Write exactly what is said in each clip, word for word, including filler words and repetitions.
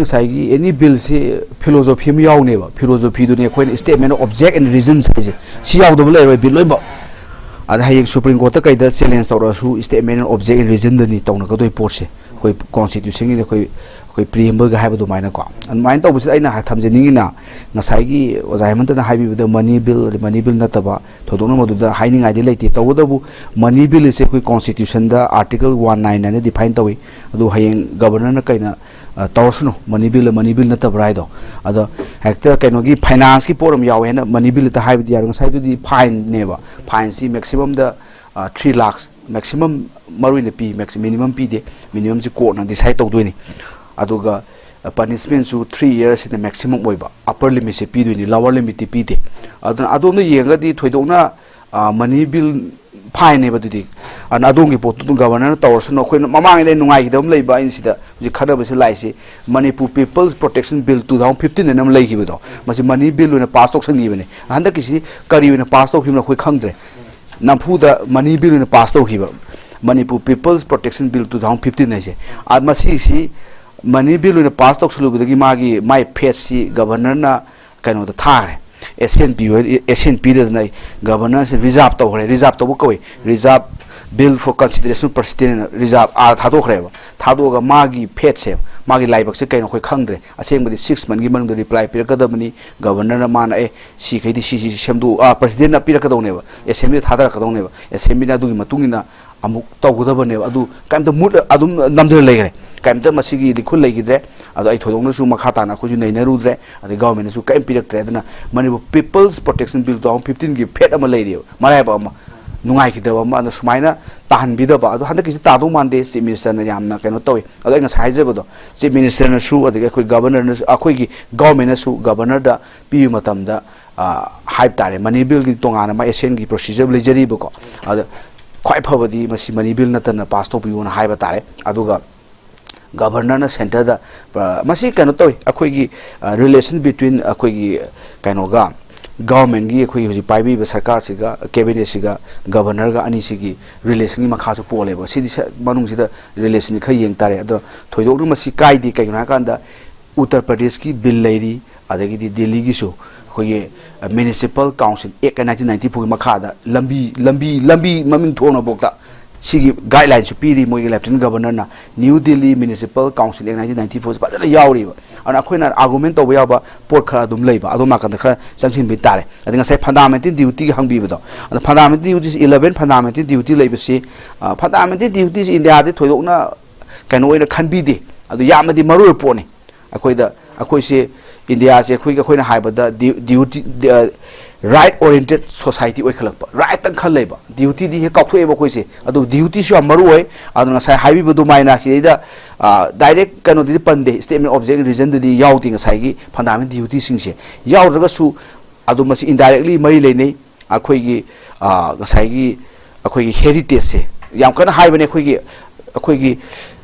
ꯉꯁꯥꯏꯒꯤ ꯑꯦꯅꯤ ꯕꯤꯜꯁꯤ ꯐꯤꯂꯣꯖꯣꯐꯤ ꯑꯃ ꯌꯥꯎꯅꯦꯕ꯫ ꯐꯤꯂꯣꯖꯣꯐꯤꯗꯨꯅꯦ ꯑꯩꯈꯣꯏꯅ statement of object and reasons ꯍꯥꯏꯁꯦ꯫ ꯁꯤ ꯌꯥꯎꯗꯕ ꯂꯩꯔꯣꯏ ꯕꯤꯜ ꯂꯣꯏꯅꯃꯛ꯫ ꯑꯗ ꯍꯌꯦꯡ ꯁꯨꯄ꯭ꯔꯤꯝ ꯀꯣꯔꯠꯇ ꯀꯩꯗ ꯆꯦꯂꯦꯟꯖ ꯇꯧꯔꯛꯑꯁꯨ statement of object and reasonꯗꯅꯤ ꯇꯧꯅꯒꯗꯣꯏ ꯄꯣꯠꯁꯦ꯫ ꯑꯩꯈꯣꯏ ꯀꯣꯟꯁꯇꯤꯇ꯭ꯌꯨꯁꯟꯒꯤꯗꯤ ꯑꯩꯈꯣꯏ ꯑꯩꯈꯣꯏ ꯄ꯭ꯔꯤꯑꯦꯝꯕꯜꯒ ꯍꯥꯏꯕ ꯑꯗꯨꯃꯥꯏꯅꯀꯣ꯫ ꯑꯗꯨꯃꯥꯏꯅ ꯇꯧꯕꯁꯤꯗ ꯑꯩꯅ ꯊꯝꯖꯅꯤꯡꯉꯤꯅ, ꯉꯁꯥꯏꯒꯤ ꯑꯣꯖꯥ ꯍꯦꯃꯟꯇꯅ ꯍꯥꯏꯕꯤꯕꯗ ꯃꯅꯤ ꯕꯤꯜ, ꯑꯗꯩ ꯃꯅꯤ ꯕꯤꯜ ꯅꯠꯇꯕ ꯊꯣꯏꯗꯣꯛꯅ ꯃꯗꯨꯗ ꯍꯥꯏꯅꯤꯡꯉꯥꯏꯗꯤ ꯂꯩꯇꯦ꯫ ꯇꯧꯕꯇꯕꯨ ꯃꯅꯤ ꯕꯤꯜ ꯑꯁꯦ ꯑꯩꯈꯣꯏ ꯀꯣꯟꯁꯇꯤꯇ꯭ꯌꯨꯁꯟꯗ ꯑꯥꯔꯇꯤꯀꯜ ꯋꯥꯟ ꯅꯥꯏꯟ ꯅꯥꯏꯟꯗ ꯗꯤꯐꯥꯏꯟ ꯇꯧꯏ꯫ ꯑꯗꯨ ꯍꯌꯦꯡ ꯒꯕꯔꯅꯔꯅ ꯀꯩꯅ ꯑ, ꯇꯧꯔꯁꯅꯨ, ꯃꯅꯤ ꯕꯤꯜꯂ ꯃꯅꯤ ꯕꯤꯜ ꯅꯠꯇꯕ꯭ꯔꯥ ꯍꯥꯏꯗꯣ꯫ ꯑꯗꯣ ꯍꯦꯛꯇ ꯀꯩꯅꯣꯒꯤ ꯐꯥꯏꯅꯥꯟꯁꯀꯤ ꯄꯣꯠ ꯑꯃ ꯌꯥꯎꯋꯦ ꯍꯥꯏꯅ ꯃꯅꯤ ꯕꯤꯜ ꯍꯦꯛꯇ ꯍꯥꯏꯕꯗꯤ ꯌꯥꯔꯣꯏ꯫ ꯉꯁꯥꯏꯗꯨꯗꯤ ꯐꯥꯏꯟꯅꯦꯕ꯫ ꯐꯥꯏꯟꯁꯤ ꯃꯦꯛꯁꯤꯃꯝꯗ ꯊ꯭ꯔꯤ ꯂꯥꯛꯁ, ꯃꯦꯛꯁꯤꯃꯝ ꯃꯔꯨ ꯑꯣꯏꯅ ꯄꯤ, ꯃꯦꯛꯁꯤ ꯃꯤꯅꯤꯃꯝ ꯄꯤꯗꯦ꯫ ꯃꯤꯅꯤꯃꯝꯁꯤ ꯀꯣꯔꯠꯅ ꯗꯤꯁꯥꯏꯠ ꯇꯧꯗꯣꯏꯅꯤ꯫ ꯑꯗꯨꯒ ꯄꯅꯤꯁꯃꯦꯟꯁꯨ ꯊ꯭ꯔꯤ ꯏꯌꯔꯁꯤꯅ ꯃꯦꯛꯁꯤꯃꯝ ꯑꯣꯏꯕ, ꯑꯄꯔ ꯂꯤꯃꯤꯠꯁꯦ ꯄꯤꯗꯣꯏꯅꯤ, ꯂꯋꯔ ꯂꯤꯃꯤꯠꯇꯤ ꯄꯤꯗꯦ꯫ ꯑꯗꯨꯅ ꯑꯗꯣꯝꯗ ꯌꯦꯡꯉꯒꯗꯤ ꯊꯣꯏꯗꯣꯛꯅ ꯃꯅꯤ ꯕꯤꯜ ꯐꯥꯏꯟꯅꯦꯕ ꯑꯗꯨꯗꯤ꯫ ꯑꯗꯨꯅ ꯑꯗꯣꯝꯒꯤ ꯄꯣꯠꯇꯨ ꯑꯗꯨꯝ ꯒꯕꯔꯅꯔꯅ ꯇꯧꯔꯁꯅꯨ꯫ ꯑꯩꯈꯣꯏꯅ ꯃꯃꯥꯡꯉꯩꯗ ꯑꯩ ꯅꯨꯡꯉꯥꯏꯈꯤꯗꯕ ꯑꯃ ꯂꯩꯕ, ꯑꯩꯅ ꯁꯤꯗ ꯍꯧꯖꯤꯛ ꯈꯟꯅꯕꯁꯤ ꯂꯥꯛꯏꯁꯤ, Manipur people's protection bill two thousand fifteen ꯍꯥꯏꯅ ꯑꯃ ꯂꯩꯈꯤꯕꯗꯣ, ꯃꯁꯤ ꯃꯅꯤ ꯕꯤꯜ ꯑꯣꯏꯅ ꯄꯥꯁ ꯇꯧꯁꯟꯈꯤꯕꯅꯦ꯫ ꯍꯟꯗꯛꯀꯤꯁꯤ ꯀꯔꯤ ꯑꯣꯏꯅ ꯄꯥꯁ ꯇꯧꯈꯤꯕꯅꯣ ꯑꯩꯈꯣꯏ ꯈꯪꯗ꯭ꯔꯦ꯫ ꯅꯝꯐꯨꯗ ꯃꯅꯤ ꯕꯤꯜ ꯑꯣꯏꯅ ꯄꯥꯁ ꯇꯧꯈꯤꯕ, Manipur people's protection bill two thousand fifteen ꯍꯥꯏꯁꯦ꯫ ꯑ, ꯃꯁꯤꯁꯤ ꯃꯅꯤ ꯕꯤꯜ ꯑꯣꯏꯅ ꯄꯥꯁ ꯇꯧꯁꯜꯂꯨꯕꯗꯒꯤ ꯃꯥꯒꯤ, ꯃꯥꯏ ꯐꯦꯠꯁꯤ ꯒꯕꯔꯅꯔꯅ ꯀꯩꯅꯣꯗ ꯊꯥꯈ꯭ꯔꯦ, ꯑꯦꯁ ꯑꯦꯟ ꯄꯤ ꯍꯣꯏ, ꯑꯦꯁ ꯑꯦꯟ ꯄꯤꯗꯗꯅ ꯑꯩ ꯒꯕꯔꯅꯔꯁꯦ ꯔꯤꯖꯥꯔꯞ ꯇꯧꯈ꯭ꯔꯦ꯫ ꯔꯤꯖꯥꯔꯞ ꯇꯧꯕ ꯀꯧꯏ, reserve bill for consideration president reserve ꯑꯥ ꯊꯥꯗꯣꯛꯈ꯭ꯔꯦꯕ꯫ ꯊꯥꯗꯣꯛꯑꯒ ꯃꯥꯒꯤ ꯐꯦꯠꯁꯦ, ꯃꯥꯒꯤ ꯂꯥꯏꯕꯛꯁꯦ ꯀꯩꯅꯣ ꯑꯩꯈꯣꯏ ꯈꯪꯗ꯭ꯔꯦ꯫ ꯑꯁꯦꯡꯕꯗꯤ ꯁꯤꯛꯁ ꯃꯟꯒꯤ ꯃꯅꯨꯡꯗ ꯔꯤꯄ꯭ꯂꯥꯏ ꯄꯤꯔꯛꯀꯗꯕꯅꯤ꯫ ꯒꯕꯔꯅꯔꯅ ꯃꯥꯅ ꯑꯦ ꯁꯤꯈꯩꯗꯤ ꯁꯤ ꯁꯤ ꯁꯦꯝꯗꯣꯛꯎ, ꯑꯥ, ꯄ꯭ꯔꯁꯤꯗꯦꯟꯅ ꯄꯤꯔꯛꯀꯗꯧꯅꯦꯕ, ꯑꯦꯁꯦꯝꯕ꯭ꯂꯤꯗ ꯊꯥꯗꯔꯛꯀꯗꯧꯅꯦꯕ꯫ ꯑꯦꯁꯦꯝꯕ꯭ꯂꯤꯅ ꯑꯗꯨꯒꯤ ꯃꯇꯨꯡ ꯏꯟꯅ ꯑꯃꯨꯛ ꯇꯧꯒꯗꯕꯅꯦꯕ꯫ ꯑꯗꯨ ꯀꯩꯝꯇ ꯃꯨꯠ ꯑꯗꯨꯝ ꯅꯝꯗꯅ ꯂꯩꯈ꯭ꯔꯦ, ꯀꯩꯝꯇ ꯃꯁꯤꯒꯤ ꯂꯤꯈꯨꯜ ꯂꯩꯈꯤꯗ꯭ꯔꯦ꯫ ꯑꯗꯣ ꯑꯩ ꯊꯣꯏꯗꯣꯛꯅꯁꯨ ꯃꯈꯥ ꯇꯥꯅ ꯑꯩꯈꯣꯏꯁꯨ ꯅꯩꯅꯔꯨꯗ꯭ꯔꯦ, ꯑꯗꯩ ꯒꯚꯔꯟꯃꯦꯟꯅꯁꯨ ꯀꯔꯤꯝ ꯄꯤꯔꯛꯇ꯭ꯔꯦ꯫ ꯑꯗꯨꯅ Manipur people's protection bill two thousand ꯐꯤꯐꯇꯤꯟꯒꯤ ꯐꯦꯠ ꯑꯃ ꯂꯩꯔꯤꯑꯕ, ꯃꯔꯥꯏꯕꯛ ꯑꯃ, ꯅꯨꯡꯉꯥꯏꯈꯤꯗꯕ ꯑꯃ꯫ ꯑꯗꯣ ꯁꯨꯃꯥꯏꯅ ꯇꯥꯍꯟꯕꯤꯗꯕ, ꯑꯗꯣ ꯍꯟꯗꯛꯀꯤꯁꯤ ꯇꯥꯗꯧ ꯃꯥꯟꯗꯦ꯫ ꯆꯤꯐ ꯃꯤꯅꯤꯁꯇꯔꯅ ꯌꯥꯝꯅ ꯀꯩꯅꯣ ꯇꯧꯋꯤ꯫ ꯑꯗꯣ ꯑꯩ ꯉꯁꯥꯏ ꯍꯥꯏꯖꯕꯗꯣ, ꯆꯤꯐ ꯃꯤꯅꯤꯁꯇꯔꯅꯁꯨ ꯑꯗꯒꯤ ꯑꯩꯈꯣꯏ ꯒꯚꯔꯅꯔꯅꯁꯨ, ꯑꯩꯈꯣꯏꯒꯤ ꯒꯚꯔꯟꯃꯦꯟꯅꯁꯨ ꯒꯚꯔꯅꯔꯗ ꯄꯤꯕ ꯃꯇꯝꯗ, ꯑ, ꯍꯥꯏꯕ ꯇꯥꯔꯦ, ꯃꯅꯤ ꯕꯤꯜꯒꯤ ꯇꯣꯉꯥꯟꯅ ꯃꯥ ꯑꯦꯁꯦꯟꯒꯤ ꯄ꯭ꯔꯣꯁꯤꯖꯔ ꯂꯩꯖꯔꯤꯕꯀꯣ꯫ ꯑꯗ ꯈ꯭ꯋꯥꯏ ꯐꯕꯗꯤ ꯃꯁꯤ ꯃꯅꯤ ꯕꯤꯜ ꯅꯠꯇꯅ ꯄꯥꯁ ꯇꯧꯕꯤꯌꯣꯅ ꯍꯥꯏꯕ ꯇꯥꯔꯦ꯫ ꯑꯗꯨꯒ ꯒꯚꯔꯅꯔꯅ ꯁꯦꯟꯇꯔꯗ, ꯑ, ꯃꯁꯤ ꯀꯩꯅꯣ ꯇꯧꯏ, ꯑꯩꯈꯣꯏꯒꯤ, ꯑ, ꯔꯤꯂꯦꯁꯟ ꯕꯤꯇ꯭ꯋꯤꯟ ꯑꯩꯈꯣꯏꯒꯤ ꯀꯩꯅꯣꯒ, ꯒꯚꯔꯟꯃꯦꯟꯒꯤ ꯑꯩꯈꯣꯏꯒꯤ ꯍꯧꯖꯤꯛ ꯄꯥꯏꯕꯤꯕ ꯁꯔꯀꯥꯔꯁꯤꯒ, ꯀꯦꯕꯤꯅꯦꯠꯁꯤꯒ, ꯒꯚꯔꯅꯔꯒ ꯑꯅꯤꯁꯤꯒꯤ ꯔꯤꯂꯦꯁꯟꯒꯤ ꯃꯈꯥꯁꯨ ꯄꯣꯜꯂꯦꯕ꯫ ꯁꯤꯗꯤ ꯁ-, ꯃꯅꯨꯡꯁꯤꯗ ꯔꯤꯂꯦꯁꯟꯁꯤ ꯈꯔ ꯌꯦꯡ ꯇꯥꯔꯦ꯫ ꯑꯗꯣ ꯊꯣꯏꯗꯣꯛꯅ ꯃꯁꯤ ꯀꯥꯏꯗꯦ꯫ ꯀꯩꯒꯤꯅꯣ ꯍꯥꯏꯀꯥꯟꯗ ꯎꯠꯇꯔ ꯄ꯭ꯔꯗꯦꯁꯀꯤ ꯕꯤꯜ ꯂꯩꯔꯤ, ꯑꯗꯒꯤꯗꯤ ꯗꯦꯜꯂꯤꯒꯤꯁꯨ ꯑꯩꯈꯣꯏꯒꯤ ꯃ꯭ꯌꯨꯅꯤꯁꯤꯄꯥꯜ ꯀꯥꯎꯟꯁꯤꯜ ꯑꯦꯛ ꯅꯥꯏꯟꯇꯤꯟ ꯅꯥꯏꯟꯇꯤ ꯐꯣꯔꯒꯤ ꯃꯈꯥꯗ ꯂꯝꯕꯤ ꯂꯝꯕꯤ ꯂꯝꯕꯤ ꯃꯃꯤꯡ ꯊꯣꯟꯅꯐꯥꯎꯗ ꯁꯤꯒꯤ ꯒꯥꯏꯗꯂꯥꯏꯟꯁꯨ ꯄꯤꯔꯤ ꯃꯣꯏꯒꯤ ꯂꯦꯐꯇꯤꯅꯦꯟ ꯒꯕꯔꯅꯔꯅ꯫ ꯅ꯭ꯌꯨ ꯗꯤꯜꯂꯤ ꯃ꯭ꯌꯨꯅꯤꯁꯤꯄꯥꯜ ꯀꯥꯎꯟꯁꯤꯜ ꯑꯦꯛ ꯅꯥꯏꯟꯇꯤꯟ ꯅꯥꯏꯟꯇꯤ ꯐꯣꯔꯁꯤ ꯐꯖꯅ ꯌꯥꯎꯔꯤꯕ꯫ ꯑꯗꯨꯅ ꯑꯩꯈꯣꯏꯅ ꯑꯥꯔꯒꯨꯃꯦꯟ ꯇꯧꯕ ꯌꯥꯕ ꯄꯣꯠ ꯈꯔ ꯑꯗꯨꯝ ꯂꯩꯕ, ꯑꯗꯣꯝ ꯅꯥꯀꯟꯗ ꯈꯔ ꯆꯪꯁꯤꯟꯕ ꯇꯥꯔꯦ꯫ ꯑꯗꯩ ꯉꯁꯥꯏ ꯐꯟꯗꯥꯃꯦꯟꯇꯦꯜ ꯗ꯭ꯌꯨꯇꯤꯒꯤ ꯍꯪꯕꯤꯕꯗꯣ, ꯑꯗꯣ ꯐꯟꯗꯥꯃꯦꯟꯇꯦꯜ ꯗ꯭ꯌꯨꯇꯤꯁꯤ eleven ꯐꯟꯗꯥꯃꯦꯟꯇꯦꯜ ꯗ꯭ꯌꯨꯇꯤ ꯂꯩꯕꯁꯤ, ꯐꯟꯗꯥꯃꯦꯟꯇꯦꯜ ꯗ꯭ꯌꯨꯇꯤꯁꯤ ꯏꯟꯗꯤꯌꯥꯗꯤ ꯊꯣꯏꯗꯣꯛꯅ ꯀꯩꯅꯣ ꯑꯣꯏꯅ ꯈꯟꯕꯤꯗꯦ, ꯑꯗꯨ ꯌꯥꯝꯅꯗꯤ ꯃꯔꯨ ꯑꯣꯏꯕ ꯄꯣꯠꯅꯤ꯫ ꯑꯩꯈꯣꯏꯗ ꯑꯩꯈꯣꯏꯁꯦ ꯏꯟꯗꯤꯌꯥꯁꯦ ꯑꯩꯈꯣꯏꯒꯤ ꯑꯩꯈꯣꯏꯅ ꯍꯥꯏꯕꯗ ꯗ꯭ꯌꯨꯇꯤ, ꯔꯥꯏꯠ ꯑꯣꯔꯤꯌꯦꯟꯇꯦꯠ ꯁꯣꯁꯥꯏꯇꯤ ꯑꯣꯏꯈꯠꯂꯛꯄ, ꯔꯥꯏꯠꯇꯪ ꯈꯜ ꯂꯩꯕ, ꯗ꯭ꯌꯨꯇꯤꯗꯤ ꯍꯦꯛ ꯀꯥꯎꯊꯣꯛꯑꯦꯕ ꯑꯩꯈꯣꯏꯁꯦ꯫ ꯑꯗꯨ ꯗ꯭ꯌꯨꯇꯤꯁꯨ ꯌꯥꯝ ꯃꯔꯨ ꯑꯣꯏ꯫ ꯑꯗꯨꯅ ꯉꯁꯥꯏ ꯍꯥꯏꯕꯤꯕ ꯑꯗꯨꯃꯥꯏꯅ ꯁꯤꯗꯩꯗ ꯗꯥꯏꯔꯦꯛ ꯀꯩꯅꯣꯗꯗꯤ ꯄꯟꯗꯦ, ꯁ꯭ꯇꯦꯠꯃꯦꯟ ꯑꯣꯐ ꯑꯣꯕꯖꯦꯛ ꯔꯤꯖꯟꯗꯗꯤ ꯌꯥꯎꯗꯦ ꯉꯁꯥꯏꯒꯤ ꯐꯟꯗꯥꯃꯦꯟꯇꯦꯜ ꯗ꯭ꯌꯨꯇꯤꯁꯤꯡꯁꯦ꯫ ꯌꯥꯎꯗ꯭ꯔꯒꯁꯨ ꯑꯗꯨ ꯃꯁꯤ ꯏꯟꯗꯥꯏꯔꯦꯛꯂꯤ ꯃꯔꯤ ꯂꯩꯅꯩ꯫ ꯑꯩꯈꯣꯏꯒꯤ ꯉꯁꯥꯏꯒꯤ ꯑꯩꯈꯣꯏꯒꯤ ꯍꯦꯔꯤꯇꯦꯖꯁꯦ ꯌꯥꯝ ꯀꯟꯅ ꯍꯥꯏꯕꯅꯦ꯫ ꯑꯩꯈꯣꯏꯒꯤ ꯑꯩꯈꯣꯏꯒꯤ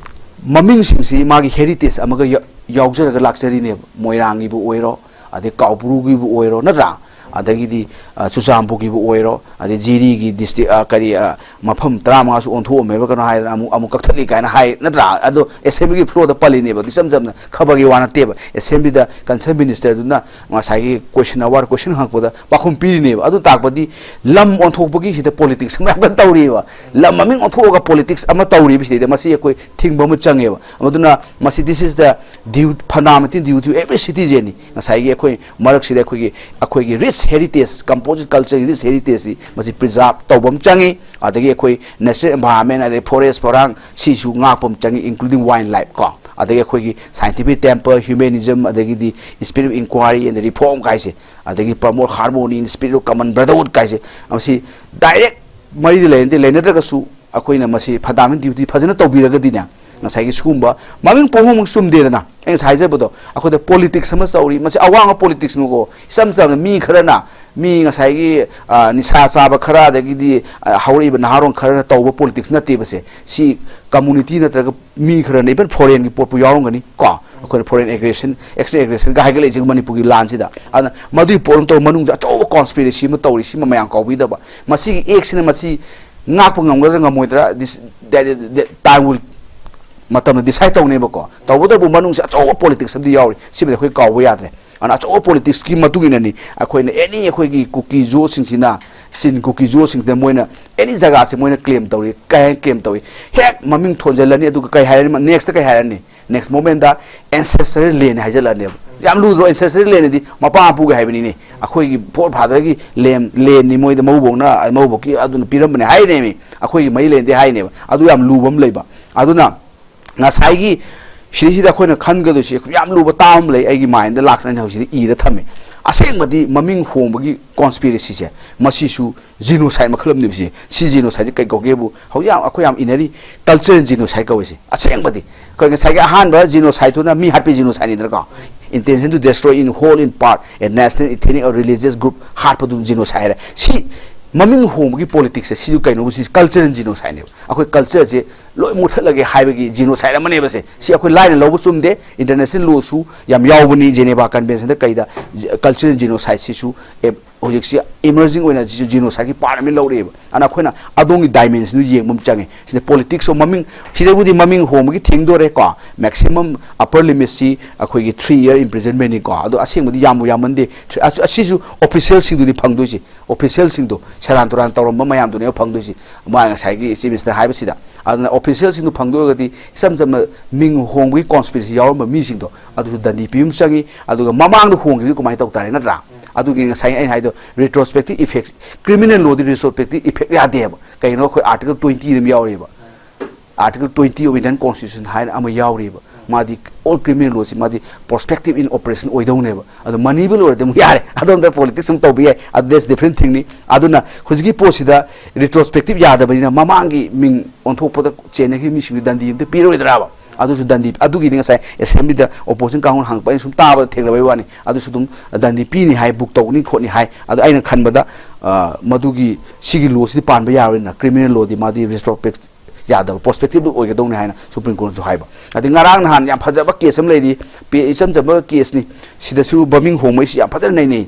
ꯃꯃꯤꯡꯁꯤꯡꯁꯤ ꯃꯥꯒꯤ ꯍꯦꯔꯤꯇꯦꯖ ꯑꯃꯒ ꯌꯥꯎꯖꯔꯒ ꯂꯥꯛꯆꯔꯤꯅꯦꯕ꯫ ꯃꯣꯏꯔꯥꯡꯒꯤꯕꯨ ꯑꯣꯏꯔꯣ, ꯑꯗꯩ ꯀꯥꯎꯕ꯭ꯔꯨꯒꯤꯕꯨ ꯑꯣꯏꯔꯣ, ꯅꯠꯇ꯭ꯔꯥ? ꯑꯗꯒꯤꯗꯤ ꯆꯨꯔꯆꯥꯟꯄꯨꯔꯒꯤꯕꯨ ꯑꯣꯏꯔꯣ, ꯑꯗꯩ ꯖꯤꯔꯤꯒꯤ ꯗꯤꯁꯇ꯭ꯔꯤꯛ ꯀꯔꯤ ꯃꯐꯝ ꯇꯔꯥꯃꯉꯥꯁꯨ ꯑꯣꯟꯊꯣꯛꯑꯝꯃꯦꯕ, ꯀꯩꯅꯣ ꯍꯥꯏꯗꯅ ꯑꯃꯨꯛ ꯑꯃꯨꯛ ꯀꯛꯊꯠꯂꯤ ꯀꯥꯏꯅ ꯍꯥꯏ, ꯅꯠꯇ꯭ꯔꯥ? ꯑꯗꯣ ꯑꯦꯁꯦꯝꯕ꯭ꯂꯤꯒꯤ ꯐ꯭ꯂꯣꯔꯗ ꯄꯜꯂꯤꯅꯦꯕ꯫ ꯑꯗꯨ ꯏꯆꯝ ꯆꯝꯅ ꯈꯕꯔꯒꯤ ꯋꯥ ꯅꯠꯇꯦꯕ꯫ ꯑꯦꯁꯦꯝꯕ꯭ꯂꯤꯗ ꯀꯟꯁꯔꯟ ꯃꯤꯅꯤꯁꯇꯔꯗꯨꯅ ꯉꯁꯥꯏꯒꯤ ꯀꯣꯏꯁꯟ ꯑꯋꯥꯔ ꯀꯣꯏꯁꯟ ꯍꯪꯉꯛꯄꯗ ꯄꯥꯎꯈꯨꯝ ꯄꯤꯔꯤꯅꯦꯕ꯫ ꯑꯗꯨ ꯇꯥꯛꯄꯗꯤ ꯂꯝ ꯑꯣꯟꯊꯣꯛꯄꯒꯤ ꯁꯤꯗ ꯄꯣꯂꯤꯇꯤꯛꯁ ꯑꯃ ꯌꯥꯝ ꯀꯟꯅ ꯇꯧꯔꯤꯑꯕ꯫ ꯂꯝ ꯃꯃꯤꯡ ꯑꯣꯟꯊꯣꯛꯑꯒ ꯄꯣꯂꯤꯇꯤꯛꯁ ꯑꯃ ꯇꯧꯔꯤꯕꯁꯤꯗꯩꯗ ꯃꯁꯤ ꯑꯩꯈꯣꯏ ꯊꯤꯡꯕ ꯑꯃ ꯆꯪꯉꯦꯕ꯫ ꯑꯗꯨꯅ ꯃꯁꯤ, this is the fundamental duty of every citizen ꯅꯤ꯫ ꯉꯁꯥꯏꯒꯤ ꯑꯩꯈꯣꯏ ꯃꯔꯛꯁꯤꯗ ꯑꯩꯈꯣꯏꯒꯤ ꯑꯩꯈꯣꯏꯒꯤ ꯔꯤꯆ ꯍꯦꯔꯤꯇꯦꯖ, ꯀꯝꯄꯣꯖꯤꯠ ꯀꯜꯆꯔꯒꯤ ꯔꯤꯆ ꯍꯦꯔꯤꯇꯦꯖꯁꯤ ꯃꯁꯤ ꯄ꯭ꯔꯤꯖꯥꯔꯚ ꯇꯧꯕ ꯑꯃ ꯆꯪꯉꯤ꯫ ꯑꯗꯒꯤ ꯑꯩꯈꯣꯏ natural environment, ꯑꯗꯩ ꯐꯣꯔꯦꯁ ꯐꯣꯔꯥꯡ, ꯁꯤꯁꯨ ꯉꯥꯛꯄ ꯑꯃ ꯆꯪꯉꯤ, including wild life ꯀꯣ꯫ ꯑꯗꯒꯤ ꯑꯩꯈꯣꯏꯒꯤ scientific temper, humanism, ꯑꯗꯒꯤꯗꯤ spirit of inquiry and reform ꯀꯥꯏꯁꯦ, ꯑꯗꯒꯤ promote harmony in spirit of common brotherhood ꯀꯥꯏꯁꯦ, ꯃꯁꯤ ꯗꯥꯏꯔꯦꯛ ꯃꯔꯤꯗꯤ ꯂꯩꯅꯗꯦ꯫ ꯂꯩꯅꯗ꯭ꯔꯒꯁꯨ ꯑꯩꯈꯣꯏꯅ ꯃꯁꯤ ꯐꯟꯗꯥꯃꯦꯟꯇꯦꯜ ꯗ꯭ꯌꯨꯇꯤ ꯐꯖꯅ ꯇꯧꯕꯤꯔꯒꯗꯤꯅꯦ, ꯉꯁꯥꯏꯒꯤ ꯁꯤꯒꯨꯝꯕ ꯃꯃꯤꯡ ꯄꯨꯝꯅꯃꯛ ꯆꯨꯝꯗꯦꯗꯅ꯫ ꯑꯩꯅ ꯉꯁꯥꯏ ꯍꯥꯏꯖꯕꯗꯣ, ꯑꯩꯈꯣꯏꯗ ꯄꯣꯂꯤꯇꯤꯛꯁ ꯑꯃ ꯇꯧꯔꯤ꯫ ꯃꯁꯤ ꯑꯋꯥꯡꯕ ꯄꯣꯂꯤꯇꯤꯛꯁꯅꯤꯀꯣ꯫ ꯏꯆꯝ ꯆꯝꯅ ꯃꯤ ꯈꯔꯅ, ꯃꯤ ꯉꯁꯥꯏꯒꯤ, ꯑ, ꯅꯤꯁꯥ ꯆꯥꯕ ꯈꯔ, ꯑꯗꯒꯤꯗꯤ, ꯑ, ꯍꯧꯔꯛꯏꯕ ꯅꯍꯥꯔꯣꯟ ꯈꯔꯅ ꯇꯧꯕ ꯄꯣꯂꯤꯇꯤꯛꯁ ꯅꯠꯇꯦꯕꯁꯦ꯫ ꯁꯤ ꯀꯝꯃꯨꯅꯤꯇꯤ ꯅꯠꯇ꯭ꯔꯒ ꯃꯤ ꯈꯔꯅ, even ꯐꯣꯔꯦꯟꯒꯤ ꯄꯣꯠꯄꯨ ꯌꯥꯎꯔꯝꯒꯅꯤ ꯀꯣ꯫ ꯑꯩꯈꯣꯏꯅ ꯐꯣꯔꯦꯟ ꯑꯦꯒ꯭ꯔꯦꯁꯟ, ꯑꯦꯛꯁꯇꯔꯅꯦꯜ ꯑꯦꯒ꯭ꯔꯦꯁꯟꯒ ꯍꯥꯏꯒꯠꯂꯛꯏꯁꯦ ꯃꯅꯤꯄꯨꯔꯒꯤ ꯂꯥꯟꯁꯤꯗ꯫ ꯑꯗꯨꯅ ꯃꯗꯨꯒꯤ ꯄꯣꯠ ꯑꯃ ꯇꯧꯔ ꯃꯅꯨꯡꯗ ꯑꯆꯧꯕ ꯀꯣꯟꯁꯄꯤꯔꯦꯁꯤ ꯑꯃ ꯇꯧꯔꯤ꯫ ꯁꯤꯃ ꯃꯌꯥꯝ ꯀꯥꯎꯕꯤꯗꯕ꯫ ꯃꯁꯤꯒꯤ ꯑꯦꯛꯁꯤꯅ ꯃꯁꯤ ꯉꯥꯛꯄ ꯉꯝꯒꯗ꯭ꯔꯥ ꯉꯝꯃꯣꯏꯗ꯭ꯔꯥ, this, that, that time will ꯃꯇꯝꯗ ꯗꯤꯁꯥꯏꯠ ꯇꯧꯅꯦꯕꯀꯣ꯫ ꯇꯧꯕꯇꯕꯨ ꯃꯅꯨꯡꯁꯤ ꯑꯆꯧꯕ ꯄꯣꯂꯤꯇꯤꯛꯁ ꯑꯃꯗꯤ ꯌꯥꯎꯔꯤ, ꯁꯤꯃꯗꯤ ꯑꯩꯈꯣꯏ ꯀꯥꯎꯕ ꯌꯥꯗ꯭ꯔꯦ꯫ ꯑꯗꯨꯅ ꯑꯆꯧꯕ ꯄꯣꯂꯤꯇꯤꯛꯁꯀꯤ ꯃꯇꯨꯡ ꯏꯟꯅꯅꯤ ꯑꯩꯈꯣꯏꯅ ꯑꯦꯅꯤ ꯑꯩꯈꯣꯏꯒꯤ ꯀꯨꯀꯤ ꯖꯣꯁꯤꯡꯁꯤꯅ, ꯆꯤꯟ ꯀꯨꯀꯤ ꯖꯣꯁꯤꯡꯁꯤꯅ ꯃꯣꯏꯅ ꯑꯦꯅꯤ ꯖꯒꯥꯁꯦ ꯃꯣꯏꯅ ꯀ꯭ꯂꯦꯝ ꯇꯧꯔꯤ꯫ ꯀꯩ ꯍꯥꯏꯅ ꯀ꯭ꯂꯦꯝ ꯇꯧꯏ? ꯍꯦꯛ ꯃꯃꯤꯡ ꯊꯣꯟꯖꯜꯂꯅꯤ, ꯑꯗꯨꯒ ꯀꯩ ꯍꯥꯏꯔꯅꯤ? ꯅꯦꯛꯁꯇ ꯀꯩ ꯍꯥꯏꯔꯅꯤ? ꯅꯦꯛꯁ ꯃꯣꯃꯦꯟꯗ ꯑꯦꯟꯁꯦꯁꯇꯔꯦꯜ ꯂꯦꯟꯅꯤ ꯍꯥꯏꯖꯜꯂꯛꯑꯅꯦꯕ꯫ ꯌꯥꯝ ꯂꯨꯗ꯭ꯔꯣ? ꯑꯦꯟꯁꯦꯁꯇꯔꯦꯜ ꯂꯦꯟꯅꯗꯤ ꯃꯄꯥ ꯃꯄꯨꯒꯤ ꯍꯥꯏꯕꯅꯤꯅꯦ꯫ ꯑꯩꯈꯣꯏꯒꯤ ꯐꯣꯔ ꯐꯥꯗꯔꯒꯤ ꯂꯦꯟ, ꯂꯦꯟꯅꯤ, ꯃꯣꯏꯗ ꯃꯧꯕꯧꯅ, ꯃꯧꯕꯧꯀꯤ ꯑꯗꯨꯅ ꯄꯤꯔꯝꯕꯅꯦ ꯍꯥꯏꯅꯦꯃꯤ꯫ ꯑꯩꯈꯣꯏꯒꯤ ꯃꯩ ꯂꯦꯟꯗꯤ ꯍꯥꯏꯅꯦꯕ꯫ ꯑꯗꯨ ꯌꯥꯝ ꯂꯨꯕ ꯑꯃ ꯂꯩꯕ꯫ ꯑꯗꯨꯅ ꯉꯁꯥꯏꯒꯤ ꯁꯤꯗꯩꯁꯤꯗ ꯑꯩꯈꯣꯏꯅ ꯈꯟꯒꯗꯣꯏꯁꯤ ꯌꯥꯝ ꯂꯨꯕ ꯇꯥꯝ ꯑꯃ ꯂꯩ, ꯑꯩꯒꯤ ꯃꯥꯏꯟꯗ ꯂꯥꯛꯇꯅ ꯑꯩꯅ ꯍꯧꯖꯤꯛ ꯏꯔ ꯊꯝꯃꯦ꯫ ꯑꯁꯦꯡꯕꯗꯤ ꯃꯃꯤꯡ ꯍꯣꯡꯕꯒꯤ ꯀꯣꯟꯁꯄꯤꯔꯦꯁꯤꯁꯦ, ꯃꯁꯤꯁꯨ ꯖꯤꯅꯣꯁꯥꯏꯠ ꯃꯈꯜ ꯑꯃꯅꯦꯕ ꯁꯤ꯫ ꯁꯤ ꯖꯤꯅꯣꯁꯥꯏꯠꯁꯦ ꯀꯩ ꯀꯧꯒꯦꯕꯨ ꯍꯧꯖꯤꯛ ꯌꯥꯝ, ꯑꯩꯈꯣꯏ ꯌꯥꯝ ꯏꯅꯔꯤ, ꯀꯜꯆꯔꯦꯜ ꯖꯤꯅꯣꯁꯥꯏꯠ ꯀꯧꯏꯁꯦ꯫ ꯑꯁꯦꯡꯕꯗꯤ ꯑꯩꯈꯣꯏ ꯉꯁꯥꯏꯒꯤ ꯑꯍꯥꯟꯕ ꯖꯤꯅꯣꯁꯥꯏꯠꯇꯨꯅ ꯃꯤ ꯍꯥꯠꯄꯤ ꯖꯤꯅꯣꯁꯥꯏꯠꯅꯤꯗꯅꯀꯣ, intention to destroy in whole, in part, a national, ethnic or religious group ꯍꯥꯠꯄꯗꯨ ꯖꯤꯅꯣꯁꯥꯏꯠ ꯍꯥꯏꯔꯦ꯫ ꯁꯤ ꯃꯃꯤꯡ ꯍꯣꯡꯕꯒꯤ ꯄꯣꯂꯤꯇꯤꯛꯁꯁꯦ ꯁꯤꯁꯨ ꯀꯩꯅꯣꯕꯨ, ꯁꯤ ꯀꯜꯆꯔꯦꯜ ꯖꯤꯅꯣꯁꯥꯏꯠꯅꯦꯕ꯫ ꯑꯩꯈꯣꯏ ꯀꯜꯆꯔꯁꯦ ꯂꯣꯏ ꯃꯨꯠꯊꯠꯂꯒꯦ ꯍꯥꯏꯕꯒꯤ ꯖꯤꯅꯣꯁꯥꯏꯠ ꯑꯃꯅꯦꯕ ꯁꯦ꯫ ꯁꯤ ꯑꯩꯈꯣꯏ ꯂꯥꯏꯅ ꯂꯧꯕ ꯆꯨꯝꯗꯦ, ꯏꯟꯇꯔꯅꯦꯁꯅꯦꯜ ꯂꯣꯁꯨ ꯌꯥꯝ ꯌꯥꯎꯕꯅꯤ, ꯖꯦꯅꯦꯚꯥ ꯀꯟꯚꯦꯟꯁꯟꯗ ꯀꯩꯗ꯫ ꯀꯜꯆꯔꯦꯜ ꯖꯤꯅꯣꯁꯥꯏꯠꯁꯤꯁꯨ ꯑꯦ, ꯍꯧꯖꯤꯛꯁꯤ ꯏꯃꯔꯖꯤꯡ ꯑꯣꯏꯅ ꯁꯤꯁꯨ ꯖꯤꯅꯣꯁꯥꯏꯠꯀꯤ ꯄꯥꯔꯠ ꯑꯃ ꯂꯧꯔꯛꯑꯦꯕ꯫ ꯑꯗꯨꯅ ꯑꯩꯈꯣꯏꯅ ꯑꯗꯣꯝꯒꯤ ꯗꯥꯏꯃꯦꯟꯁꯟꯗꯨ ꯌꯦꯡꯕ ꯑꯃ ꯆꯪꯉꯦ꯫ ꯁꯤꯗ ꯄꯣꯂꯤꯇꯤꯛꯁ ꯑꯣꯐ ꯃꯃꯤꯡ, ꯁꯤꯗꯕꯨꯗꯤ ꯃꯃꯤꯡ ꯍꯣꯡꯕꯒꯤ ꯊꯦꯡꯗꯣꯔꯦꯀꯣ꯫ ꯃꯦꯛꯁꯤꯃꯝ ꯑꯄꯔ ꯂꯤꯃꯤꯠꯁꯤ ꯑꯩꯈꯣꯏꯒꯤ ꯊ꯭ꯔꯤ ꯏꯌꯔ ꯏꯝꯄ꯭ꯔꯤꯖꯟꯃꯦꯟꯅꯤꯀꯣ꯫ ꯑꯗꯣ ꯑꯁꯦꯡꯕꯗꯤ ꯌꯥꯝꯕꯨ ꯌꯥꯝꯃꯟꯗꯦ꯫ ꯊ꯭ꯔꯤ-, ꯑꯁ-, ꯑꯁꯤꯁꯨ ꯑꯣꯐꯤꯁꯤꯌꯦꯜꯁꯤꯡꯗꯨꯗꯤ ꯐꯪꯗꯣꯏꯁꯤ꯫ ꯑꯣꯐꯤꯁꯤꯌꯦꯜꯁꯤꯡꯗꯣ ꯁꯦꯔꯥꯟ ꯇꯨꯔꯥꯟ ꯇꯧꯔꯝꯕ ꯃꯌꯥꯝꯗꯨꯅꯦꯕ ꯐꯪꯗꯣꯏꯁꯤ, ꯃꯥ ꯉꯁꯥꯏꯒꯤ ꯆꯤꯐ ꯃꯤꯅꯤꯁꯇꯔ ꯍꯥꯏꯕꯁꯤꯗ꯫ ꯑꯗꯨꯅ ꯑꯣꯐꯤꯁꯤꯌꯦꯜꯁꯤꯡꯗꯣ ꯐꯪꯗꯣꯏꯔꯒꯗꯤ ꯏꯆꯝ ꯆꯝꯅ ꯃꯤꯡ ꯍꯣꯡꯕꯒꯤ ꯀꯣꯟꯁꯄꯤꯔꯦꯁꯤ ꯌꯥꯎꯔꯝꯕ ꯃꯤꯁꯤꯡꯗꯣ ꯑꯗꯨꯁꯨ ꯗꯟꯗꯤ ꯄꯤꯕ ꯑꯃ ꯆꯪꯉꯤ꯫ ꯑꯗꯨꯒ ꯃꯃꯥꯡꯗ ꯍꯣꯡꯈꯤꯕꯗꯨ ꯀꯃꯥꯏꯅ ꯇꯧ ꯇꯥꯔꯦ, ꯅꯠꯇ꯭ꯔꯥ? ꯑꯗꯨꯒꯤ ꯉꯁꯥꯏ ꯑꯩꯅ ꯍꯥꯏꯗꯣ, ꯔꯤꯇ꯭ꯔꯣꯁꯄꯦꯛꯇꯤꯞ ꯏꯐꯦꯛ, ꯀ꯭ꯔꯤꯃꯤꯅꯦꯜ ꯂꯣꯗꯤ ꯔꯤꯇ꯭ꯔꯣꯁꯄꯦꯛꯇꯤꯞ ꯏꯐꯦꯛ ꯌꯥꯗꯦꯕ꯫ ꯀꯩꯒꯤꯅꯣ? ꯑꯩꯈꯣꯏ ꯑꯥꯔꯇꯤꯀꯜ ꯇ꯭ꯋꯦꯟꯇꯤ ꯑꯗꯨꯝ ꯌꯥꯎꯔꯤꯕ, article twenty off Indian constitution ꯍꯥꯏꯅ ꯑꯃ ꯌꯥꯎꯔꯤꯕ꯫ ꯃꯥꯗꯤ ꯑꯣꯜ ꯀ꯭ꯔꯤꯃꯤꯅꯦꯜ ꯂꯣꯁꯤ ꯃꯥꯗꯤ ꯄ꯭ꯔꯣꯁꯄꯦꯛꯇꯤꯞ ꯏꯟ ꯑꯣꯄꯔꯦꯁꯟ ꯑꯣꯏꯗꯧꯅꯦꯕ꯫ ꯑꯗꯣ ꯃꯅꯤꯕꯨ ꯂꯣꯏꯔꯗꯤ ꯑꯃꯨꯛ ꯌꯥꯔꯦ, ꯑꯗꯣꯝꯗ ꯄꯣꯂꯤꯇꯤꯛꯁ ꯑꯃꯨꯛ ꯇꯧꯕ ꯌꯥꯏ꯫ ꯑꯗꯨ that's different thingꯅꯤ꯫ ꯑꯗꯨꯅ ꯍꯧꯖꯤꯛꯀꯤ ꯄꯣꯠꯁꯤꯗ ꯔꯤꯇ꯭ꯔꯣꯁꯄꯦꯛꯇꯤꯞ ꯌꯥꯗꯕꯅꯤꯅ ꯃꯃꯥꯡꯒꯤ ꯃꯤꯡ ꯑꯣꯟꯊꯣꯛꯄꯗ ꯆꯦꯟꯅꯈꯤꯕ ꯃꯤꯁꯤꯡꯗꯨ ꯗꯟꯗꯤ ꯑꯝꯇ ꯄꯤꯔꯣꯏꯗ꯭ꯔꯥꯕ? ꯑꯗꯨꯁꯨ ꯗꯟꯗꯤ, ꯑꯗꯨꯒꯤꯗꯤ ꯉꯁꯥꯏ ꯑꯦꯁꯦꯝꯕ꯭ꯂꯤꯗ ꯑꯣꯄꯣꯖꯤꯁꯟ ꯀꯥꯡꯕꯨꯅ ꯍꯪꯉꯛꯄ ꯑꯩꯅ ꯁꯨꯝ ꯇꯥꯕꯗ ꯊꯦꯡꯅꯕꯩ ꯋꯥꯅꯤ꯫ ꯑꯗꯨꯁꯨ ꯑꯗꯨꯝ ꯗꯟꯗꯤ ꯄꯤꯅꯤ ꯍꯥꯏ, ꯕꯨꯛ ꯇꯧꯅꯤ ꯈꯣꯠꯅꯤ ꯍꯥꯏ꯫ ꯑꯗꯣ ꯑꯩꯅ ꯈꯟꯕꯗ, ꯑ, ꯃꯗꯨꯒꯤ ꯁꯤꯒꯤ ꯂꯣꯁꯤꯗꯤ ꯄꯥꯟꯕ ꯌꯥꯔꯣꯏꯅ, ꯀ꯭ꯔꯤꯃꯤꯅꯦꯜ ꯂꯣꯗꯤ ꯃꯥꯗꯤ ꯔꯤꯇ꯭ꯔꯣꯁꯄꯦꯛ ꯌꯥꯗꯕ, ꯄ꯭ꯔꯣꯁꯄꯦꯛꯇꯤꯞ ꯑꯣꯏꯒꯗꯧꯅꯤ ꯍꯥꯏꯅ ꯁꯨꯄ꯭ꯔꯤꯝ ꯀꯣꯔꯠꯅꯁꯨ ꯍꯥꯏꯕ꯫ ꯑꯗꯩ ꯉꯔꯥꯡ ꯅꯍꯥꯟ ꯌꯥꯝ ꯐꯖꯕ ꯀꯦꯁ ꯑꯃ ꯂꯩꯔꯤ, ꯄꯦ-, ꯏꯆꯝ ꯆꯝꯕ ꯀꯦꯁꯅꯤ, ꯁꯤꯗꯁꯨ ꯃꯃꯤꯡ ꯍꯣꯡꯕꯩꯁꯤ ꯌꯥꯝ ꯐꯖꯅ ꯅꯩꯅꯩ꯫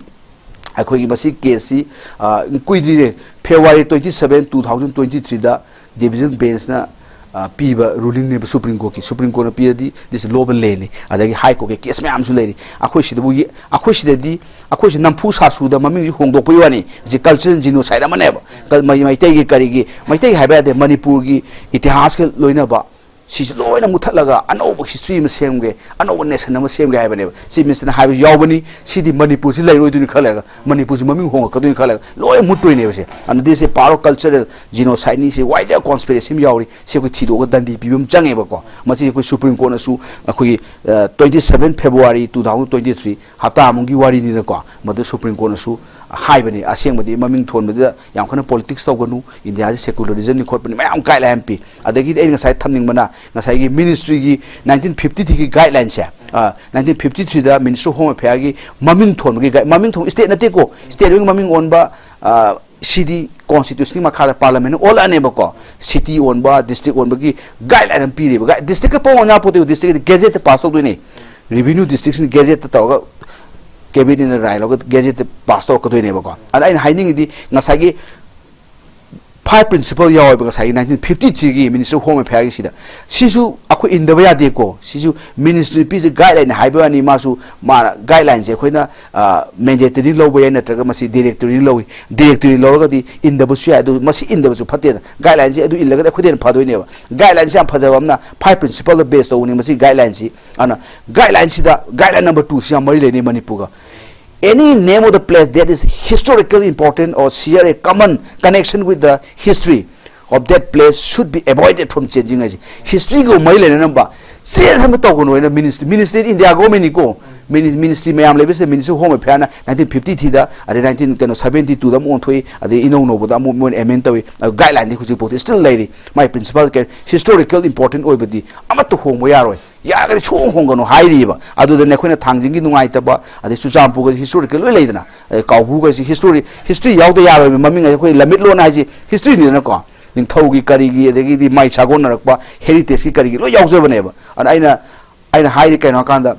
ꯑꯩꯈꯣꯏꯒꯤ ꯃꯁꯤ ꯀꯦꯁꯁꯤ, ꯑ, ꯀꯨꯏꯗ꯭ꯔꯤꯅꯦ, February twenty seven, two thousand twenty ꯊ꯭ꯔꯤꯗ ꯗꯤꯕꯤꯖꯟ ꯕꯦꯟꯁꯅ ꯑ, ꯄꯤꯕ ꯔꯨꯂꯤꯡꯅꯦꯕ ꯁꯨꯄ꯭ꯔꯤꯝ ꯀꯣꯔꯠꯀꯤ꯫ ꯁꯨꯄ꯭ꯔꯤꯝ ꯀꯣꯔꯠꯅ ꯄꯤꯔꯗꯤ this is law of land ꯅꯤ꯫ ꯑꯗꯒꯤ ꯍꯥꯏ ꯀꯣꯔꯠꯀꯤ ꯀꯦꯁ ꯃꯌꯥꯝꯁꯨ ꯂꯩꯔꯤ꯫ ꯑꯩꯈꯣꯏ ꯁꯤꯗꯕꯨ ꯌꯦ-, ꯑꯩꯈꯣꯏ ꯁꯤꯗꯗꯤ ꯑꯩꯈꯣꯏꯁꯦ ꯅꯝꯐꯨ ꯁꯥꯁꯨꯗ ꯃꯃꯤꯡꯁꯤ ꯍꯣꯡꯗꯣꯛꯄꯒꯤ ꯋꯥꯅꯤ꯫ ꯍꯧꯖꯤꯛ cultural genocide ꯑꯃꯅꯦꯕ꯫ ꯀ-, ꯃꯩ-, ꯃꯩꯇꯩꯒꯤ ꯀꯔꯤꯒꯤ, ꯃꯩꯇꯩꯒꯤ ꯍꯥꯏꯕ ꯌꯥꯗꯦ, ꯃꯅꯤꯄꯨꯔꯒꯤ ꯏꯇꯤꯍꯥꯁꯀ ꯂꯣꯏꯅꯕ ꯁꯤꯁꯨ ꯂꯣꯏꯅ ꯃꯨꯠꯊꯠꯂꯒ ꯑꯅꯧꯕ history ꯑꯃ ꯁꯦꯝꯒꯦ, ꯑꯅꯧꯕ nation ꯑꯃ ꯁꯦꯝꯒꯦ ꯍꯥꯏꯕꯅꯦꯕ꯫ Chief Minister ꯅ ꯍꯥꯏꯕꯁꯨ ꯌꯥꯎꯕꯅꯤ꯫ ꯁꯤꯗꯤ ꯃꯅꯤꯄꯨꯔꯁꯤ ꯂꯩꯔꯣꯏꯗꯣꯏꯅꯤ ꯈꯜꯂꯒ, ꯃꯅꯤꯄꯨꯔꯁꯤ ꯃꯃꯤꯡ ꯍꯣꯡꯉꯛꯀꯗꯣꯏꯅꯤ ꯈꯜꯂꯒ ꯂꯣꯏ ꯃꯨꯠꯇꯣꯏꯅꯦꯕ ꯁꯦ꯫ ꯑꯗꯨꯅ this is a part of cultural genocide ꯅꯤ꯫ ꯁꯤ ꯋꯥꯏꯗ conspiracy ꯑꯃ ꯌꯥꯎꯔꯤ꯫ ꯁꯤ ꯑꯩꯈꯣꯏ ꯊꯤꯗꯣꯛꯑꯒ ꯗꯟꯗꯤ ꯄꯤꯕ ꯑꯃ ꯆꯪꯉꯦꯕꯀꯣ꯫ ꯃꯁꯤ ꯑꯩꯈꯣꯏ ꯁꯨꯄ꯭ꯔꯤꯝ ꯀꯣꯔꯠꯅꯁꯨ ꯑꯩꯈꯣꯏꯒꯤ, ꯑ, twenty seven February two thousand twenty three, ꯍꯞꯇꯥ ꯑꯃꯒꯤ ꯋꯥꯔꯤꯅꯤꯅꯀꯣ, ꯃꯗꯨ ꯁꯨꯄ꯭ꯔꯤꯝ ꯀꯣꯔꯠꯅꯁꯨ ꯍꯥꯏꯕꯅꯤ꯫ ꯑꯁꯦꯡꯕꯗꯤ ꯃꯃꯤꯡ ꯊꯣꯟꯕꯗꯨꯗ ꯌꯥꯝ ꯀꯟꯅ politics ꯇꯧꯒꯅꯨ, ꯏꯟꯗꯤꯌꯥꯁꯤ secularism ꯅꯤ ꯈꯣꯠꯄꯅꯤ ꯃꯌꯥꯝ guideline ꯄꯤ꯫ ꯑꯗꯒꯤꯗꯤ ꯑꯩꯅ ꯉꯁꯥꯏ ꯊꯝꯅꯤꯡꯕꯅ ꯉꯁꯥꯏꯒꯤ ministry ꯒꯤ nineteen fifty three ꯒꯤ guideline ꯁꯦ, ꯑ, nineteen fifty three the Ministry of Home Affair ꯒꯤ ꯃꯃꯤꯡ ꯊꯣꯟꯕꯒꯤ guide-, ꯃꯃꯤꯡ ꯊꯣꯟ-, state ꯅꯠꯇꯦꯀꯣ, state ꯒꯤ ꯃꯃꯤꯡ ꯑꯣꯟꯕ, ꯑ, ꯁꯤꯗꯤ constitution ꯒꯤ ꯃꯈꯥꯗ parliament ꯅ ꯑꯣꯜꯂꯛꯑꯅꯦꯕꯀꯣ꯫ City ꯑꯣꯟꯕ, district ꯑꯣꯟꯕꯒꯤ guideline ꯑꯃ ꯄꯤꯔꯤꯕ꯫ Guide-, district ꯀ ꯄꯣꯡ ꯑꯣꯟꯅ ꯄꯣꯠꯇꯦ, district ꯀꯤꯗꯤ gazette ꯇ pass ꯇꯧꯗꯣꯏꯅꯦ꯫ Revenue district ꯁꯤꯅ gazette ꯇ ꯇꯧꯔꯒ cabinet ꯅ ꯔꯥꯏ ꯂꯧꯔꯒ gazette ꯇ pass ꯇꯧꯔꯛꯀꯗꯣꯏꯅꯦꯕꯀꯣ꯫ ꯑꯗ ꯑꯩꯅ ꯍꯥꯏꯅꯤꯡꯉꯤꯗꯤ ꯉꯁꯥꯏꯒꯤ five principle ꯌꯥꯎꯋꯦꯕ ꯉꯁꯥꯏꯒꯤ nineteen fifty three ꯒꯤ Ministry of Home Affair ꯒꯤꯁꯤꯗ꯫ ꯁꯤꯁꯨ ꯑꯩꯈꯣꯏ ꯏꯟꯗꯕ ꯌꯥꯗꯦꯀꯣ꯫ ꯁꯤꯁꯨ ministry ꯅ ꯄꯤꯁꯦ guideline ꯍꯥꯏꯕ ꯋꯥꯅꯤ, ꯃꯥꯁꯨ, ꯃꯥꯅ guideline ꯁꯦ ꯑꯩꯈꯣꯏꯅ, ꯑ, mandatory ꯂꯧꯕ ꯌꯥꯏ, ꯅꯠꯇ꯭ꯔꯒ ꯃꯁꯤ directory ꯂꯧꯏ꯫ Directory ꯂꯧꯔꯒꯗꯤ ꯏꯟꯗꯕꯁꯨ ꯌꯥꯏ, ꯑꯗꯨ ꯃꯁꯤ ꯏꯟꯗꯕꯁꯨ ꯐꯠꯇꯦꯅ꯫ Guideline ꯁꯦ ꯑꯗꯨ ꯏꯜꯂꯒꯗꯤ ꯑꯩꯈꯣꯏꯗ ꯍꯦꯟꯅ ꯐꯗꯣꯏꯅꯦꯕ꯫ Guideline ꯁꯦ ꯌꯥꯝ ꯐꯖꯕ ꯑꯃꯅ five principle ꯗ base ꯇꯧꯕꯅꯤ ꯃꯁꯤ guideline ꯁꯤ꯫ ꯑꯗꯨꯅ guideline ꯁꯤꯗ guideline number two ꯁꯤ ꯌꯥꯝ ꯃꯔꯤ ꯂꯩꯅꯩ ꯃꯅꯤꯄꯨꯔꯒ꯫ Any name of the place that is historically important or share a common connection with the history of that place should be avoided from changing ꯍꯥꯏꯁꯦ꯫ History ꯒ ꯃꯔꯤ ꯂꯩꯅꯅꯕ change ꯑꯃ ꯇꯧꯒꯅꯨ ꯍꯥꯏꯅ ministry, ministry ꯗꯤ India government ꯅꯤꯀꯣ꯫ Mini-, ministry ꯃꯌꯥꯝ ꯂꯩꯕꯁꯤꯗ Ministry of Home Affair ꯅ nineteen fifty three ꯗ, ꯑꯗꯩ nineteen, ꯀꯩꯅꯣ, seventy two ꯗ ꯑꯃꯨꯛ ꯑꯣꯟꯊꯣꯛꯏ, ꯑꯗꯩ ꯏꯅꯧ ꯅꯧꯕꯗ ꯑꯃꯨꯛ ꯃꯣꯏꯅ amend ꯇꯧꯏ꯫ ꯑꯗꯨ guideline ꯗꯤ ꯍꯧꯖꯤꯛꯐꯥꯎꯗꯤ still ꯂꯩꯔꯤ꯫ ꯃꯥꯏ principle ꯀꯩ-, historical important ꯑꯣꯏꯕꯗꯤ ꯑꯃꯠꯇ ꯍꯣꯡꯕ ꯌꯥꯔꯣꯏ꯫ ꯌꯥꯔꯒꯗꯤ ꯁꯨꯡꯍꯣꯡ ꯍꯣꯡꯒꯅꯨ ꯍꯥꯏꯔꯤꯕ꯫ ꯑꯗꯨꯗꯅꯦ ꯑꯩꯈꯣꯏꯅ ꯊꯥꯡꯖꯤꯡꯒꯤ ꯅꯨꯡꯉꯥꯏꯇꯕ, ꯑꯗꯩ ꯆꯨꯔꯆꯥꯟꯄꯨꯔꯒꯁꯤ historical ꯂꯣꯏ ꯂꯩꯗꯅ, ꯑꯗꯩ ꯀꯥꯎꯕꯨꯒꯁꯤ history, history ꯌꯥꯎꯗ ꯌꯥꯔꯣꯏꯕ꯫ ꯃꯃꯤꯡ ꯑꯩꯈꯣꯏ ꯂꯝꯃꯤꯠꯂꯣꯟ ꯍꯥꯏꯁꯤ history ꯅꯤꯗꯅꯀꯣ꯫ ꯅꯤꯡꯊꯧꯒꯤ ꯀꯔꯤꯒꯤ, ꯑꯗꯒꯤꯗꯤ ꯃꯥꯏ ꯁꯥꯒꯣꯟꯅꯔꯛꯄ, heritage ꯀꯤ ꯀꯔꯤꯒꯤ ꯂꯣꯏ ꯌꯥꯎꯖꯕꯅꯦꯕ꯫ ꯑꯗ ꯑꯩꯅ, ꯑꯩꯅ ꯍꯥꯏꯔꯤ ꯀꯩꯅꯣ ꯍꯥꯏꯀꯥꯟꯗ,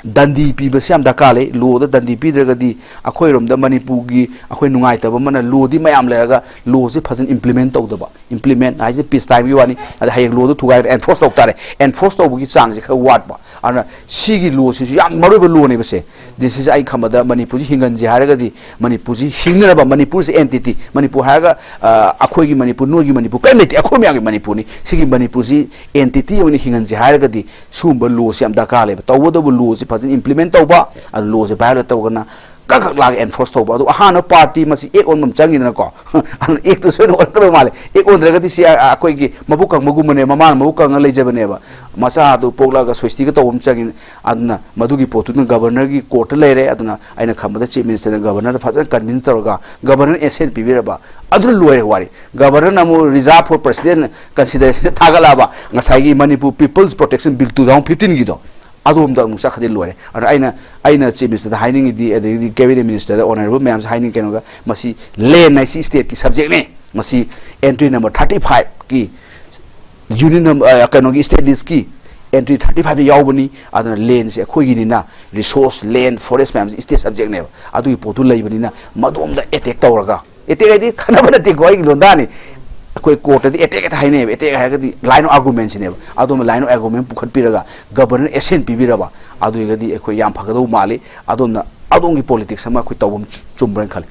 ꯗꯟꯗꯤ ꯄꯤꯕꯁꯤ ꯌꯥꯝ ꯗꯔꯀꯥꯔ ꯂꯩ꯫ ꯂꯣꯗ ꯗꯟꯗꯤ ꯄꯤꯗ꯭ꯔꯒꯗꯤ ꯑꯩꯈꯣꯏꯔꯣꯝꯗ ꯃꯅꯤꯄꯨꯔꯒꯤ ꯑꯩꯈꯣꯏ ꯅꯨꯡꯉꯥꯏꯇꯕ ꯑꯃꯅ ꯂꯣꯗꯤ ꯃꯌꯥꯝ ꯂꯩꯔꯒ ꯂꯣꯁꯤ ꯐꯖꯅ ꯏꯝꯄ꯭ꯂꯤꯃꯦꯟ ꯇꯧꯗꯕ꯫ ꯏꯝꯄ꯭ꯂꯤꯃꯦꯟ ꯍꯥꯏꯁꯦ ꯄꯤꯁ ꯇꯥꯏꯝꯒꯤ ꯋꯥꯅꯤ꯫ ꯑꯗ ꯍꯌꯦꯡ ꯂꯣꯗꯣ ꯊꯨꯒꯥꯏꯔꯒ ꯑꯦꯟꯐꯣꯔꯁ ꯇꯧ ꯇꯥꯔꯦ꯫ ꯑꯦꯟꯐꯣꯔꯁ ꯇꯧꯕꯒꯤ ꯆꯥꯡꯁꯦ ꯈꯔ ꯋꯥꯠꯄ꯫ ꯑꯗꯨꯅ ꯁꯤꯒꯤ ꯂꯣꯁꯤꯁꯨ ꯌꯥꯝ ꯃꯔꯨ ꯑꯣꯏꯕ ꯂꯣꯅꯦꯕꯁꯦ꯫ ꯗꯤꯁ ꯏꯁ ꯑꯩ ꯈꯟꯕꯗ ꯃꯅꯤꯄꯨꯔꯁꯤ ꯍꯤꯡꯍꯟꯁꯦ ꯍꯥꯏꯔꯒꯗꯤ, ꯃꯅꯤꯄꯨꯔꯁꯤ ꯍꯤꯡꯅꯅꯕ, ꯃꯅꯤꯄꯨꯔꯁꯤ ꯑꯦꯟꯇꯤꯇꯤ, ꯃꯅꯤꯄꯨꯔ ꯍꯥꯏꯔꯒ ꯑ, ꯑꯩꯈꯣꯏꯒꯤ ꯃꯅꯤꯄꯨꯔ, ꯅꯣꯏꯒꯤ ꯃꯅꯤꯄꯨꯔ ꯀꯔꯤꯝ ꯂꯩꯇꯦ, ꯑꯩꯈꯣꯏ ꯃꯌꯥꯝꯒꯤ ꯃꯅꯤꯄꯨꯔꯅꯤ꯫ ꯁꯤꯒꯤ ꯃꯅꯤꯄꯨꯔꯁꯤ ꯑꯦꯟꯇꯤꯇꯤ ꯑꯣꯏꯅ ꯍꯤꯡꯍꯟꯁꯦ ꯍꯥꯏꯔꯒꯗꯤ ꯁꯤꯒꯨꯝꯕ ꯂꯣꯁꯤ ꯌꯥꯝ ꯗꯔꯀꯥꯔ ꯂꯩꯕ꯫ ꯇꯧꯕꯇꯕꯨ ꯂꯣꯁꯤ ꯐꯖꯅ ꯏꯝꯄ꯭ꯂꯤꯃꯦꯟ ꯇꯧꯕ, ꯑꯗꯨ ꯂꯣꯁꯤ ꯚꯥꯏꯑꯣꯂꯦꯠ ꯇꯧꯔꯒꯅ ꯀꯛ ꯀꯛ ꯂꯥꯛꯑꯒ ꯑꯦꯟꯐꯣꯔꯁ ꯇꯧꯕ꯫ ꯑꯗꯨ ꯑꯍꯥꯟꯕ ꯄꯥꯔꯇꯤ ꯃꯁꯤ ꯑꯦꯛ ꯑꯣꯟꯕ ꯑꯃ ꯆꯪꯉꯤꯗꯅꯀꯣ꯫ ꯑꯗꯨꯅ ꯑꯦꯛꯇꯨ ꯁꯣꯏꯅ ꯑꯣꯜꯂꯛꯀꯗꯕ ꯃꯥꯜꯂꯦ꯫ ꯑꯦꯛ ꯑꯣꯟꯗ꯭ꯔꯒꯗꯤ ꯁꯤ ꯑ-, ꯑꯩꯈꯣꯏꯒꯤ ꯃꯕꯨꯛ ꯀꯪꯕꯒꯨꯝꯕꯅꯦ, ꯃꯃꯥꯅ ꯃꯕꯨꯛ ꯀꯪꯉ ꯂꯩꯖꯕꯅꯦꯕ꯫ ꯃꯆꯥꯗꯨ ꯄꯣꯛꯂꯛꯑꯒ ꯁꯣꯏꯁꯇꯤꯒ ꯇꯧꯕ ꯑꯃ ꯆꯪꯉꯤ꯫ ꯑꯗꯨꯅ ꯃꯗꯨꯒꯤ ꯄꯣꯠꯇꯨꯅ ꯒꯕꯔꯅꯔꯒꯤ ꯀꯣꯔꯠꯇ ꯂꯩꯔꯦ꯫ ꯑꯗꯨꯅ ꯑꯩꯅ ꯈꯟꯕꯗ ꯆꯤꯐ ꯃꯤꯅꯤꯁꯇꯔꯅ ꯒꯕꯔꯅꯔꯗ ꯐꯖꯅ ꯀꯟꯚꯤꯟꯁ ꯇꯧꯔꯒ ꯒꯕꯔꯅꯔ ꯑꯦꯁꯦꯟ ꯄꯤꯕꯤꯔꯕ, ꯑꯗꯨꯅ ꯂꯣꯏꯔꯦ ꯋꯥꯔꯤ꯫ ꯒꯕꯔꯅꯔꯅ ꯑꯃꯨꯛ reserve for president consideration ꯊꯥꯒꯠꯂꯛꯑꯕ, ꯉꯁꯥꯏꯒꯤ Manipur People's Protection Bill two thousand fifteen ꯒꯤꯗꯣ, ꯑꯗꯣꯝꯗ ꯑꯃꯨꯛ ꯆꯠꯈ꯭ꯔꯗꯤ ꯂꯣꯏꯔꯦ꯫ ꯑꯗꯨꯅ ꯑꯩꯅ, ꯑꯩꯅ ꯆꯤꯐ ꯃꯤꯅꯤꯁꯇꯔꯗ ꯍꯥꯏꯅꯤꯡꯉꯤꯗꯤ, ꯑꯗꯒꯤꯗꯤ ꯀꯦꯕꯤꯅꯦꯠ ꯃꯤꯅꯤꯁꯇꯔꯗ, ꯑꯣꯅꯔꯦꯕꯜ ꯃꯌꯥꯝꯁꯦ ꯍꯥꯏꯅꯤꯡꯉꯤ ꯀꯩꯅꯣꯒ, ꯃꯁꯤ ꯂꯦꯟ ꯍꯥꯏꯁꯤ ꯁ꯭ꯇꯦꯠꯀꯤ ꯁꯕꯖꯦꯛꯅꯦ꯫ ꯃꯁꯤ ꯑꯦꯟꯇ꯭ꯔꯤ ꯅꯝꯕꯔ thirty five ꯀꯤ ꯌꯨꯅꯤꯌꯟ ꯅꯝ-, ꯑ, ꯀꯩꯅꯣꯒꯤ ꯁ꯭ꯇꯦꯠ ꯂꯤꯁꯀꯤ ꯑꯦꯟꯇ꯭ꯔꯤ thirty five ꯇ ꯌꯥꯎꯕꯅꯤ꯫ ꯑꯗꯨꯅ ꯂꯦꯟꯁꯦ ꯑꯩꯈꯣꯏꯒꯤꯅꯤꯅ, ꯔꯤꯁꯣꯔꯁ, ꯂꯦꯟ, ꯐꯣꯔꯦꯁ ꯃꯌꯥꯝꯁꯦ ꯁ꯭ꯇꯦꯠ ꯁꯕꯖꯦꯛꯅꯦꯕ꯫ ꯑꯗꯨꯒꯤ ꯄꯣꯠꯇꯨ ꯂꯩꯕꯅꯤꯅ ꯃꯗꯣꯝꯗ ꯑꯦꯇꯦꯛ ꯇꯧꯔꯒ, ꯑꯦꯇꯦꯛ ꯍꯥꯏꯗꯤ ꯈꯠꯅꯕ ꯅꯠꯇꯦꯀꯣ, ꯑꯩꯒꯤ ꯂꯣꯟꯗꯥꯅꯤ꯫ ꯑꯩꯈꯣꯏ ꯀꯣꯔꯠꯇꯗꯤ ꯑꯦꯇꯦꯛ ꯍꯦꯛꯇ ꯍꯥꯏꯅꯩꯕ꯫ ꯑꯦꯇꯦꯛ ꯍꯥꯏꯔꯒꯗꯤ line of argument ꯁꯤꯅꯦꯕ꯫ ꯑꯗꯣꯝꯗ line of argument ꯄꯨꯈꯠꯄꯤꯔꯒ ꯒꯕꯔꯅꯔ ꯑꯦꯁꯦꯟ ꯄꯤꯕꯤꯔꯕ, ꯑꯗꯨ ꯑꯣꯏꯔꯒꯗꯤ ꯑꯩꯈꯣꯏ ꯌꯥꯝ ꯐꯒꯗꯧꯕ ꯃꯥꯜꯂꯤ꯫ ꯑꯗꯣꯝꯅ, ꯑꯗꯣꯝꯒꯤ ꯄꯣꯂꯤꯇꯤꯛꯁ ꯑꯃ ꯑꯩꯈꯣꯏ ꯇꯧꯕ ꯑꯃ ꯆꯨ-, ꯆꯨꯝꯕ꯭ꯔꯅ ꯈꯜꯂꯤ꯫